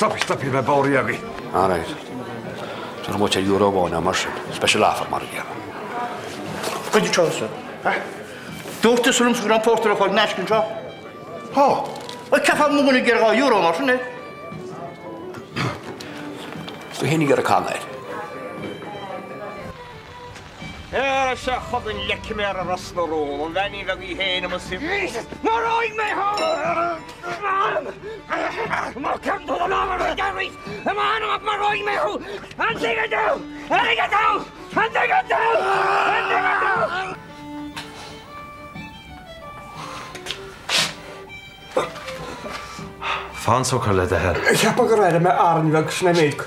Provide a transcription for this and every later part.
Stop, stop, bhí mé bodhraithe agaibh. All right. Tabharfaidh muid ar euro amháin é mar sin. Special offer mar a gcéanna. Cuid de Charles, eh? Dúirt tusa liomsa go raibh an pórtar ar fáil in aisce anseo. Tá. Bhuel, ceapfá mo dhuine ag iarraidh €2 mar sin é. Is tú fhéinig ar an canna air. Ar ise chugainn leiciméar i Ros na Rún, an bheainín bheag í féin i mo suim. Jesus! Maróidh mé thú! Má chuireann tú do lámh ar Gary, i m'anam ach maróidh mé thú! An dtuigeann tú? An dtuigeann tú? An dtuigeann tú? An dtuigeann tú? Fan socair le do thoil. Cheapfá gur airigh mé arraing bheag sin é méid.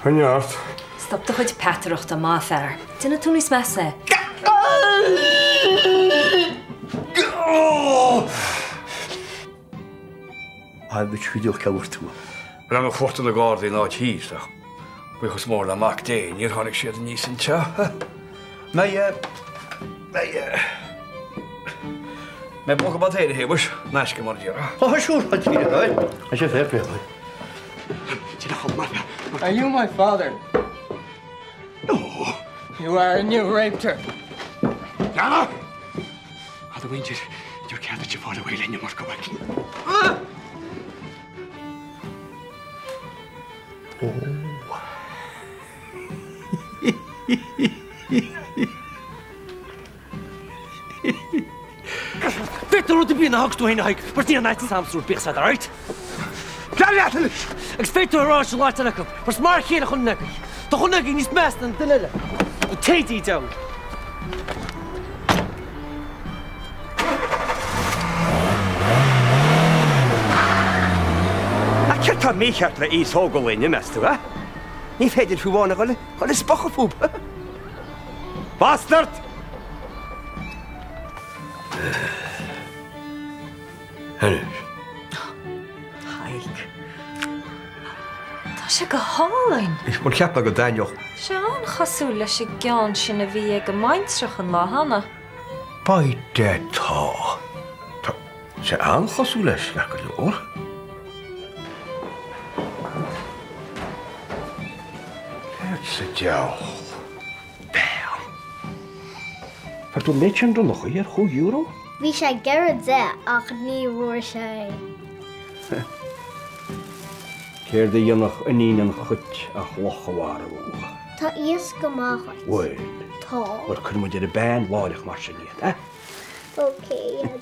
Coinnigh ort. Stop do chuid peataireachta, maith fear. Déanfaidh tú níos measa é. Á, bhí tú ceann tú. Rinne mé cuartú na Gardaí in áit thíos ach buíochas mór le Mac Dé níor tháinig siad aníos anseo. Mbeidh, mbeidh, mbeidh bogadh bataire a Shéamais, in aisce mar a déarfá. Tá siúr, tá tíre, tá sé fair play. Are you my father? No. You are and you raped her. Leanna! Tá do mhuintir idir cead duit a fáil away linn mar go bhfuil. Féach tú rud ar bith ná thug tú féin a Thaidhg, mar ní an áit is am bíodh said alright? Glan leat anois! Agus féach tú ar áit an áit eile acu, mar is mar a chéile chun agaibh. Tá chun agaibh níos measa ná an duine eile. An t-éadaí deabhal. Ach céard tá mícheart le aos óg an lae inniu, meas tú, eh? Ní féidir fiú amháin a dhul ag spochadh fúb. Bastard! Anois. Tadhg. Tá sé go hálainn! Bhuel, cheap mé go dtaitneodh. Tá sé an-chosúil leis an gceann sin a bhí ag an mbaintreach an lá cheana. By Dad tá. Tá sé an-chosúil leis, ceart go leor. Céard sa diabhal? Damn! Fuair tú an méid sin de luchaí ar chúig euro? Bhí sé ag iarraidh de ach ní bhfuair sé é. Céard a dhéanfadh iníon an chait ach luch a mharú? Tá a fhios go maith agat. Bhuel. Tá. Bhuel, cuirfidh muid ar an bpeann láithreach mar sin iad, eh? Ok, a Dhaid.